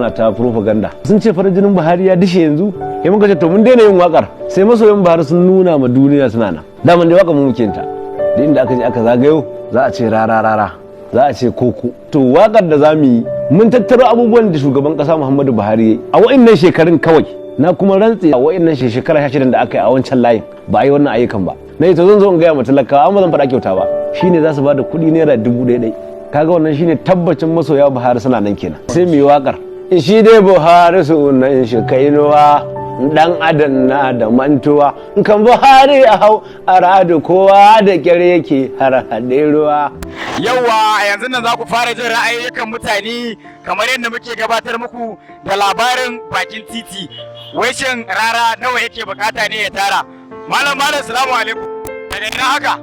Suna ta propaganda, sun ce farin jinin Buhari ya dishe. Yanzu sai muka ce to, mun daina yin wakar sai masoyan Buhari sun nuna ma duniya suna nan. Daman dai waka mu muke ta, da inda aka je aka zagayo, za a ce rara rara, za a ce koko. To, wakar da za mu yi, mun tattaro abubuwan da shugaban kasa Muhammadu Buhari ya yi a wa'innan shekarun kawai. Na kuma rantse, a wa'innan shekara 16 da aka yi a wancan layin, ba a yi wannan ayyukan ba. Na yi to, zan zo in gaya ma talakawa, amma zan faɗa kyauta ba. Shine za su ba da kuɗi ₦1,000. Kaga wannan shine tabbacin masoya Buhari suna nan kenan. Sai mu yi wakar. Shi dai Buhari sunan shi kainuwa, dan adam na da mantuwa. Kan Buhari a hau a radu, kowa da kyar yake har haɗe ruwa. Yauwa, yanzu nan za ku fara jin ra'ayoyin mutane kamar yadda muke gabatar muku da labarin bakin titi. Wai shin Rara nawa yake bukata ne ya tara? Malam, malam, salamu alaikum. Daga ina haka?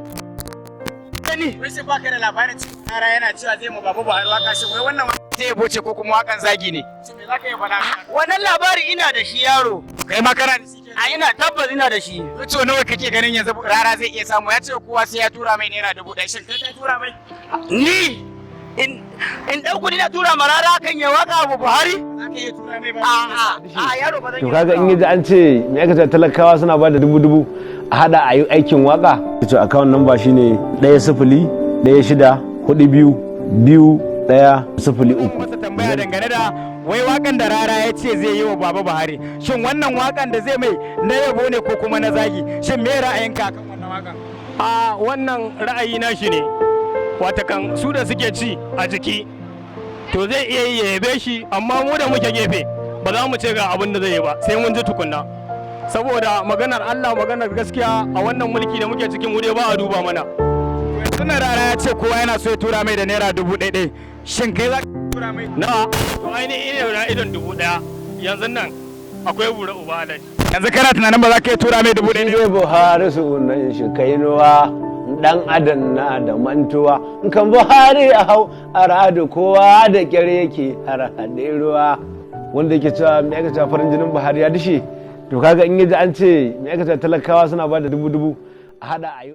Ni. Wai shin baka da labarin cewa Rara yana cewa zai mu Baba Buhari waka? Shin wai wannan zai yabo ce ko kuma wakan zagi ne? Shin me zaka iya faɗa? Wannan labari ina da shi, yaro. Kai ma kana da shi kenan? A ina tabbas ina da shi. To, nawa kake ganin yanzu Rara zai iya samu? Ya ce kowa sai ya tura mai ₦1,000. Shin kai ka tura mai? Ni in ɗau kuɗi na tura ma Rara kan ya waka Abu Buhari? Za ka iya tura mai ba? A yaro, ba zan To, iya kaga in turawa. yaji an ce me aka ce, talakawa suna ba da dubu dubu a hada a yi aikin waka. To, account number shine 1016422103. Masa tambaya dangane da wai wakan da Rara ya ce zai yi wa Baba Buhari, shin wannan wakan da zai mai na yabo ne ko kuma na zagi? Shin me ra'ayinka akan wannan wakan? A wannan ra'ayi na shi ne, watakan su da suke ci a jiki, to zai iya yi ya yabe shi, amma mu da muke gefe ba za mu ce ga abin da zai yi ba, sai mun ji tukunna. Saboda maganar Allah, maganar gaskiya, a wannan mulki da muke cikin mu dai ba a duba mana. Yanzu na Rara ya ce kowa yana so ya tura mai da ₦1,000. Shin kai za ka tura mai? Na to, ainihin ina na idon 1,000 yanzu nan akwai bura uba, alaji. Yanzu kana tunanin ba za ka iya tura mai 1,000? Shi dai Buhari sunan shi kainuwa, dan adam na da mantuwa. Kan Buhari a hau a radu, kowa da kyar yake har haɗe ruwa. Wanda yake cewa me aka cewa farin jinin Buhari ya dishe. To, kaga in yaji an ce me aka ce, talakawa suna ba da dubu dubu a hada a yi